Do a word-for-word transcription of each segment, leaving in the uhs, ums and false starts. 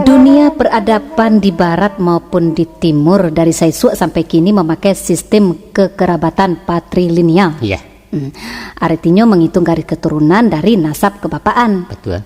Dunia peradaban di barat maupun di timur dari saisuak sampai kini mamakai sistim kekerabatan patrilineal. Iya. Hmm. Artinyo menghitung garis keturunan dari nasab kebapaan. Betul.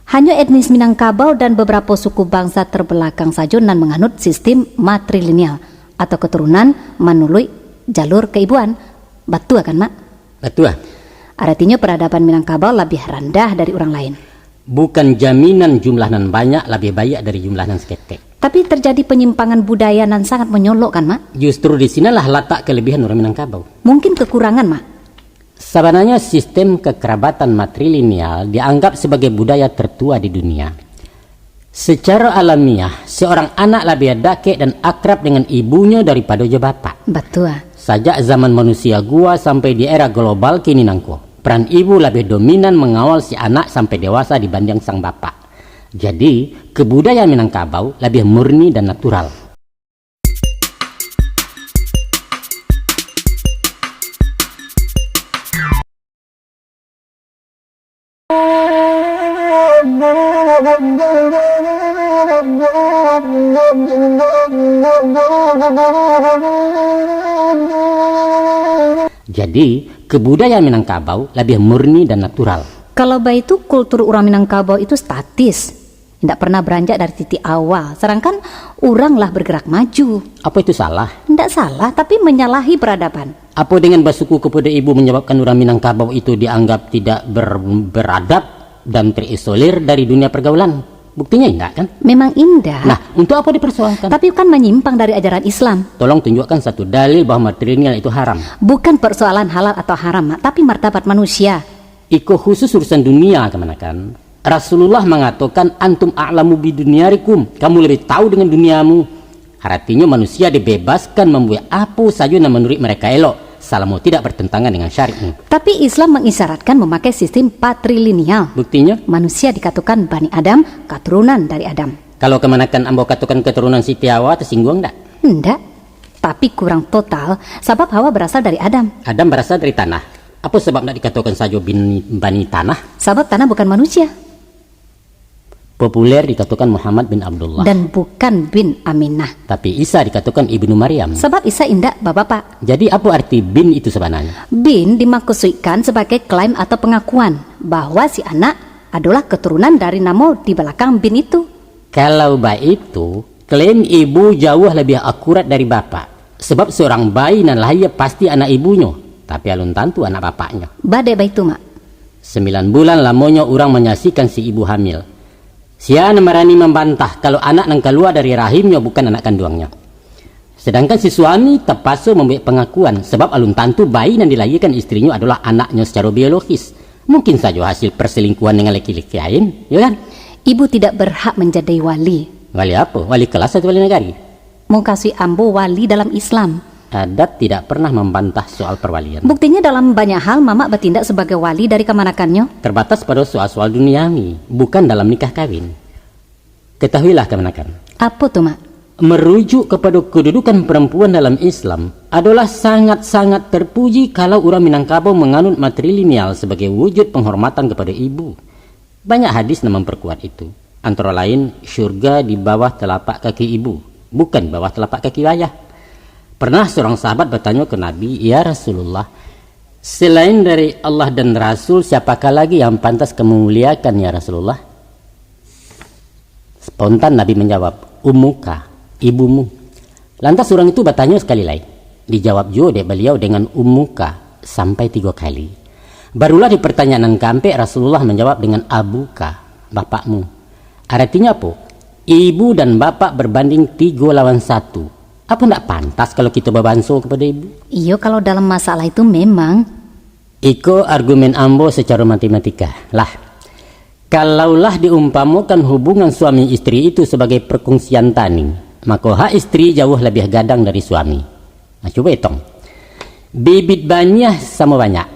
Hanyo etnis Minangkabau dan beberapa suku bangsa terbelakang sajo nan manganut sistim matrilineal atau keturunan manuluik jalur keibuan. Batua kan, Mak? Batua. Aratinyo peradaban Minangkabau labiah randah dari urang lain. Bukan jaminan jumlah nan banyak labiah baiak dari jumlah nan saketek. Tapi terjadi penyimpangan budaya nan sangat monyolok kan, Mak? Justru di sinalah latak kelebihan urang Minangkabau. Mungkin kekurangan, Mak? Sabananyo sistem kekerabatan matrilineal dianggap sebagai budaya tertua di dunia. Secara alamiah, seorang anak labiah dakek dan akrab dengan ibunyo daripado jo bapak. Batua. Sajak zaman manusia gua sampai di era global kini nangko, peran ibu labiah dominan mangawal si anak sampai dewasa dibandiang sang bapak. Jadi, kebudayaan Minangkabau labiah murni dan natural. Jadi, kebudayaan Minangkabau labiah murni dan natural. Kalau baitu, kultur urang Minangkabau itu statis. Indak pernah beranjak dari titik awal, sedangkan urang lah bergerak maju. Apo itu salah? Indak salah, tapi menyalahi peradaban. Apo dengan basuku kepada ibu menyebabkan urang Minangkabau itu dianggap tidak ber-, beradab dan terisolir dari dunia pergaulan? Buktinya indak, kan? Memang indak. Nah, untuk apa dipersoalkan? Tapi kan menyimpang dari ajaran Islam. Tolong tunjukkan satu dalil bahwa matrilineal itu haram. Bukan persoalan halal atau haram, Mak, tapi martabat manusia. Iko khusus urusan dunia, kamanakan. Rasulullah mangatokan, "Antum a'lamu bidunyarikum," kamu lebih tahu dengan duniamu. Aratinyo, manusia dibebaskan mambuek apo sajo nan manuruik mereka elok, salamo tidak bertentangan dengan syariat. Tapi Islam mengisyaratkan memakai sistem patrilineal. Buktinyo? Manusia dikatokan Bani Adam, katurunan dari Adam. Kalau kamanakan ambo katokan keturunan Siti Hawa, tersinggung ndak? Ndak. Tapi kurang total, sabab Hawa berasal dari Adam. Adam berasal dari tanah. Apo sabab ndak dikatokan sajo bin, Bani Tanah? Sabab tanah bukan manusia. Populer dikatokan Muhammad bin Abdullah. Dan bukan bin Aminah. Tapi Isa dikatokan Ibnu Maryam. Sabab Isa indak babapak. Jadi, apo arti bin itu sabananyo? Bin dimaksudkan sebagai klaim atau pengakuan bahwa si anak adolah keturunan dari namo di balakang bin itu. Kalau baitu, klaim ibu jauah labiah akurat dari bapak. Sebab seorang bayi nan lahia pasti anak ibunyo, tapi alun tantu anak bapaknyo. Ba dek baitu, Mak? Sembilan bulan lamonyo urang manyaksikan si ibu hamil. Sia nan barani mambantah kalau anak nan kalua dari rahimnyo bukan anak kanduangnyo? Sedangkan si suami tapaso mambuek pangakuan, sabab alun tantu bayi nan dilahiakan istrinyo adolah anaknyo sacaro biologis. Mungkin sajo hasil perselingkuhan dengan laki-laki lain, yo kan? Ibu tidak berhak menjadi wali. Wali apo? Wali kelas atau wali nagari? Mukasuik ambo wali dalam Islam. Adat tidak pernah mambantah soal perwalian. Buktinya dalam banyak hal mamak batindak sebagai wali dari kamanakannyo. Terbatas pada soal-soal duniawi, bukan dalam nikah kawin. Ketahuilah, kamanakan. Apo tu, Mak? Merujuk kepada kedudukan perempuan dalam Islam, adalah sangat-sangat terpuji kalau urang Minangkabau menganut matrilineal sebagai wujud penghormatan kepada ibu. Banyak hadis nan memperkuat itu. Antara lain, syurga di bawah telapak kaki ibu, bukan di bawah telapak kaki ayah. Pernah seorang sahabat bertanya ke Nabi, "Ya Rasulullah, selain dari Allah dan Rasul, siapakah lagi yang pantas kamu muliakan, ya Rasulullah?" Spontan Nabi menjawab, "Ummuka, ibumu." Lantas urang itu batanyo sakali lai. Dijawab juo dek baliau dengan "ummuka" sampai tigo kali. Barulah di pertanyaan nan kaampek Rasulullah manjawab dengan "abuka", bapakmu. Aratinyo apo? Ibu dan bapak berbanding tigo lawan satu. Apo ndak pantas kalau kito babanso kepada ibu? Iyo, kalau dalam masalah itu memang. Iko argumen ambo sacaro matematika. Lah, kalaulah diumpamokan hubungan suami istri itu sabagai perkongsian tani, mako hak istri jauah labiah gadang dari suami. Nah, cubo itong. Bibit baniah samo banyak.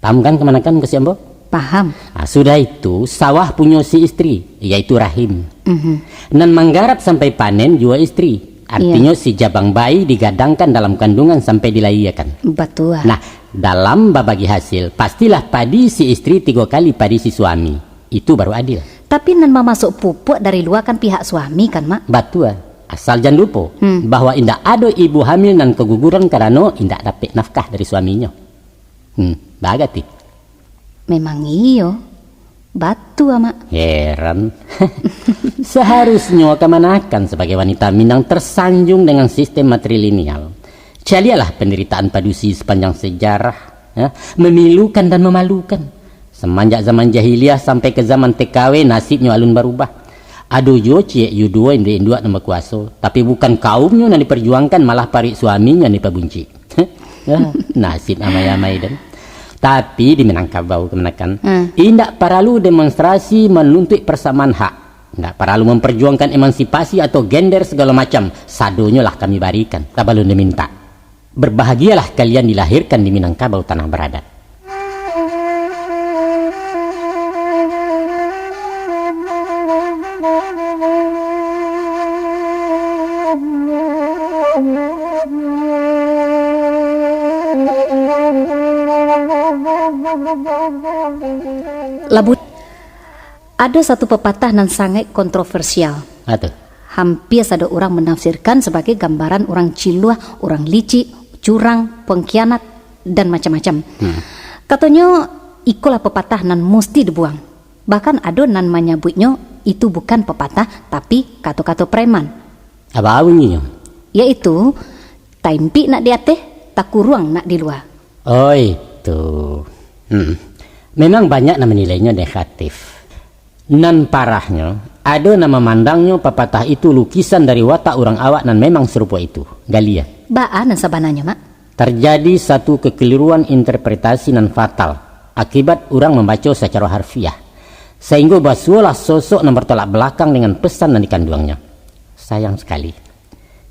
Paham kan kamanakan mukasuik ambo? Paham. Nah, sudah itu, sawah punyo si istri, yaitu rahim. Mhm. Nan manggarap sampai panen juo istri. Artinyo, si jabang bayi digadangkan dalam kandungan sampai dilahiakan. Batua. Nah, dalam babagi hasil, pastilah padi si istri tigo kali padi si suami. Itu baru adil. Tapi nan mamasok pupuak dari lua kan pihak suami kan, Mak? Batua. Asal jan lupo, hmm, bahwa indak ado ibu hamil nan kaguguran karano indak dapek nafkah dari suaminyo. Hmm, bagati. Memang iyo. Batua, Mak. Heran. Seharusnyo kamanakan sabagai wanita Minang tersanjung dengan sistem matrilineal. Caliaklah penderitaan padusi sepanjang sejarah, ya, memilukan dan memalukan. Semenjak zaman jahiliah sampai ke zaman T K W, nasibnyo alun barubah. Ado juo ciek yuduo induak-induak nan bakuaso, tapi bukan kaumnyo nan diperjuangkan, malah paruik suaminyo nan dipabuncik. Ya, nasib amai-amai den. Tapi di Minangkabau kamanakan, hmm, indak paralu demonstrasi manuntuik persamaan hak. Indak paralu memperjuangkan emansipasi atau gender segala macam. Sadonyo lah kami barikan, sabalun dimintak. Berbahagialah kalian dilahirkan di Minangkabau tanah beradat. Labu-, ado satu pepatah nan sangaik kontroversial. Aduh. Hampia sado urang manafsirkan sabagai gambaran urang ciluah, urang licik, curang, pengkhianat, dan macam-macam. Hmm. Katonyo, ikolah pepatah nan musti dibuang. Bahkan ado nan manyabuiknyo itu bukan pepatah, tapi kato-kato preman. Apa bunyinyo? Yaitu, taimpik nak di ateh, takuruang nak di lua. Oh, itu. Hmm. Memang banyak nan manilainyo negatif. Nan parahnyo, ado nan mamandangnyo papatah itu lukisan dari watak urang awak nan memang sarupo itu. Galia. Baa nan sabananyo, Mak? Tarjadi satu kekeliruan interpretasi nan fatal akibat urang mambaco sacaro harfiah, sainggo basuolah sosok nan bartolak balakang dengan pesan nan dikanduangnyo. Sayang sakali.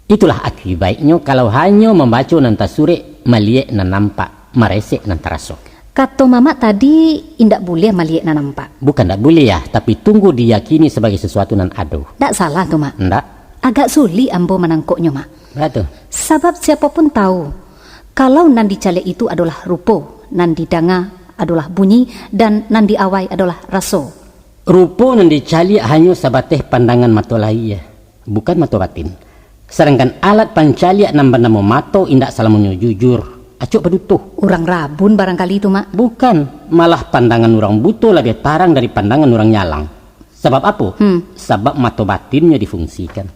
Itulah akibaiknyo kalau hanyo mambaco nan tasurek, maliek nan nampak, maresek nan taraso. Kato Mamak tadi, indak buliah maliek nan nampak. Bukan ndak buliah, tapi tunggu diyakini sabagai sasuatu nan ado. Ndak salah tu, Mak. Ndak. Agak sulik ambo manangkoknyo, Mak. Baa tu? Sabab siapo pun tahu, kalau nan dicaliak itu adolah rupo, nan didanga adolah bunyi, dan nan diawai adolah raso. Rupo nan dicaliak hanyo sabateh pandangan mato lahia, bukan mato batin. Sadangkan alat pancaliak nan banamo mato indak salamonyo jujur. Acok baduto. Urang rabun barangkali tu, Mak. Bukan, malah pandangan urang buto labiah tarang dari pandangan urang nyalang. Sabab apo? Hmm. Sabab mato batinnyo difungsikan.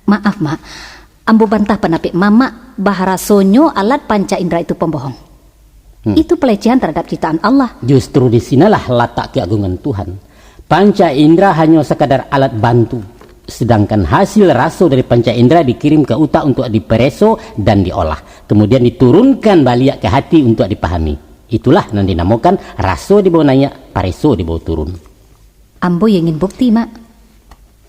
Maaf, Mak. Ambo bantah pandapek Mamak, baharasonyo alat panca indra itu pambohong. Hmm. Itu pelecehan terhadap ciptaan Allah. Justru di sinalah latak keagungan Tuhan. Panca indra hanyo sakadar alat bantu, sedangkan hasil raso dari panca indra dikirim ka utak untuak dipareso dan diolah, kemudian diturunkan baliak ka hati untuak dipahami. Itulah nan dinamokan raso dibawa naiak, pareso dibawa turun. Ambo iyo ingin bukti, Mak.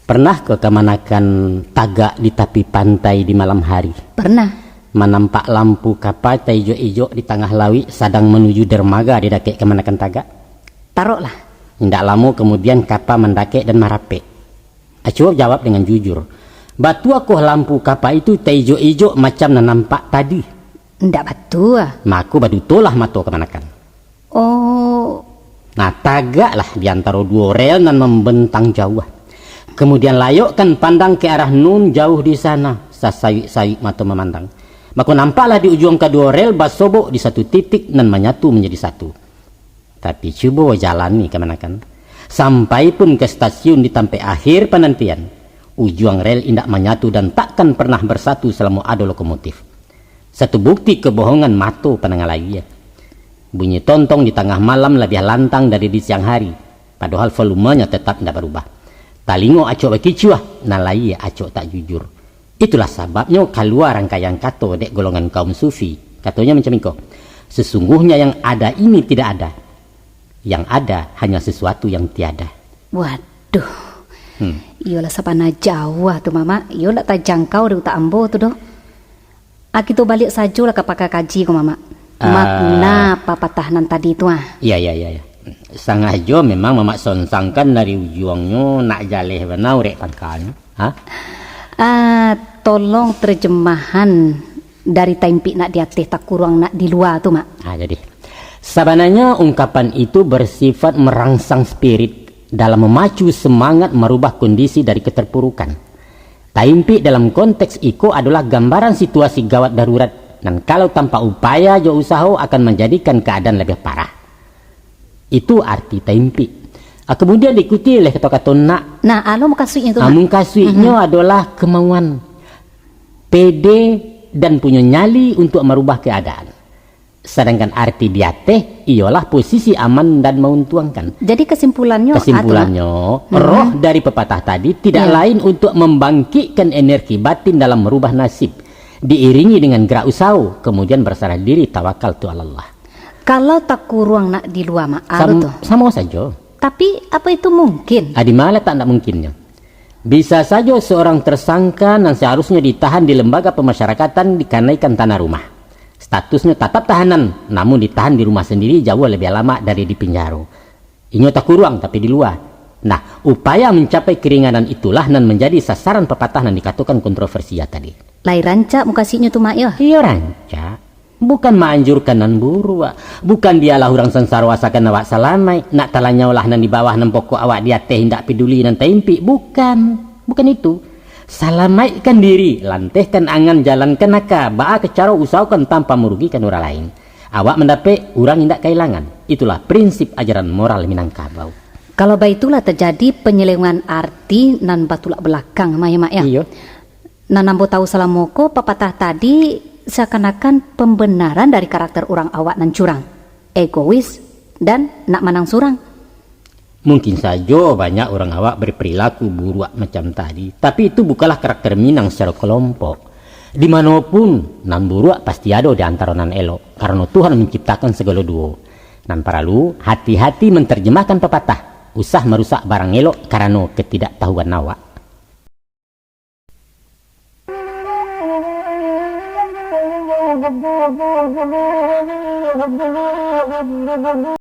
Pernah ko kamanakan tagak di tapi pantai di malam hari? Pernah. Manampak lampu kapa taijok-ijok di tangah lauik sadang manuju dermaga di dakek kamanakan tagak? Taroklah. Indak lamo kamudian kapa mandakek dan marapek. Acuo jawab dengan jujur, "Batuakoh lampu kapa itu taijok-ijok macam nan nampak tadi?" Indak batua. Mako badutolah mato kamanakan. Oh. Nah, tagaklah di antaro duo rel nan mambentang jauah. Kemudian layokkan pandang ka arah nun jauh di sana, sasayuik-sayuik mato mamandang. Mako nampaklah di ujuang kaduo rel basobok di satu titik nan manyatu manjadi satu. Tapi cubo jalani kamanakan. Sampai pun ka stasiun di tampek akhir panantian, ujuang rel indak manyatu dan takkan pernah bersatu salamo ado lokomotif. Satu bukti kebohongan mato pandangan lahia. Bunyi tontong di tangah malam labiah lantang dari di siang hari, padohal volumenya tetap indak barubah. Talingo acok bakicuah, nan lahia acok tak jujur. Itulah sababnyo kalua rangkaian kato dek golongan kaum sufi. Katonyo macam iko, "Sesungguhnya yang ada ini tidak ada. Yang ada hanya sesuatu yang tiada." Waduh. Hmm. Iyolah, sabana jauah tu, Mamak. Iyo ndak tajangkau di utak ambo tu doh. Ah, kito baliak sajolah ka pakar kaji ko, Mamak. Ah. Makna papatah nan tadi tu, ah. Iya, iya, iya, iya. Sangajo memang Mamak sonsangkan dari ujuangnyo nak jaleh bana urek pangkanyo. Ha? Ah, Tolong terjemahan dari taimpik nak di ateh, takuruang nak di lua tu, Mak. Ah, jadi, sabananyo ungkapan itu bersifat merangsang spirit dalam memacu semangat merubah kondisi dari keterpurukan. Taimpik dalam konteks iko adolah gambaran situasi gawat darurat, nan kalau tanpa upaya jo usaho akan manjadikan keadaan lebih parah. Itu arti taimpik. Ah, kemudian diikuti oleh kato-kato nak. Nah, alo mukasuiknyo tu, Mak. Mukasuiknyo adolah kemauan, pede, dan punyo nyali untuk merubah keadaan. Sedangkan arti di ateh iyolah posisi aman dan mauntuangkan. Jadi, kesimpulannyo Kesimpulannyo, adalah roh dari pepatah tadi tidak lain untuk membangkitkan energi batin dalam merubah nasib, diiringi dengan gerak usaho, kemudian berserah diri, tawakal tu Allah. Kalau takuruang nak di lua, Mak, alo tu. Samo sajo. Tapi, apa itu mungkin? Ah, di ma letak ndak mungkinnyo? Bisa sajo seorang tersangka nan seharusnyo ditahan di lembaga pemasyarakatan dikanaikan tanah rumah. Statusnyo tatap tahanan, namun ditahan di rumah sendiri jauah lebih lama dari di pinjaro. Inyo takuruang tapi di lua. Nah, upaya mencapai keringanan itulah nan menjadi sasaran pepatah nan dikatokan kontroversia tadi. Lai rancak mukasuiknyo tu, Mak, yo? Iyo, rancak. Bukan maanjurkan nan buruak. Bukan bialah urang sansaro asakan awak salamaik. Nak talanyaulah nan di bawah, nan pokok awak di ateh, indak peduli nan taimpik. Bukan. Bukan itu. Salamaikkan diri, lantehkan angan, jalankan aka, baa ka caro usahokan tanpa marugikan urang lain. Awak mandapek, urang indak kailangan. Itulah prinsip ajaran moral Minangkabau. Kalau baitu lah tajadi panyalewengan arti nan batulak balakang, mah, yo, Mak, yo? Iyo. Nan ambo tahu salamo ko, papatah tadi seakan-akan pambenaran dari karakter urang awak nan curang, egois, dan nak manang surang. Mungkin sajo banyak urang awak berperilaku buruak macam tadi, tapi itu bukanlah karakter Minang secara kelompok. Di mano pun, nan buruak pasti ado di antaro nan elok, karano Tuhan manciptakan sagalo duo. Nan paralu, hati-hati mantarjemahkan papatah, usah marusak barang elok karano ketidaktahuan awak.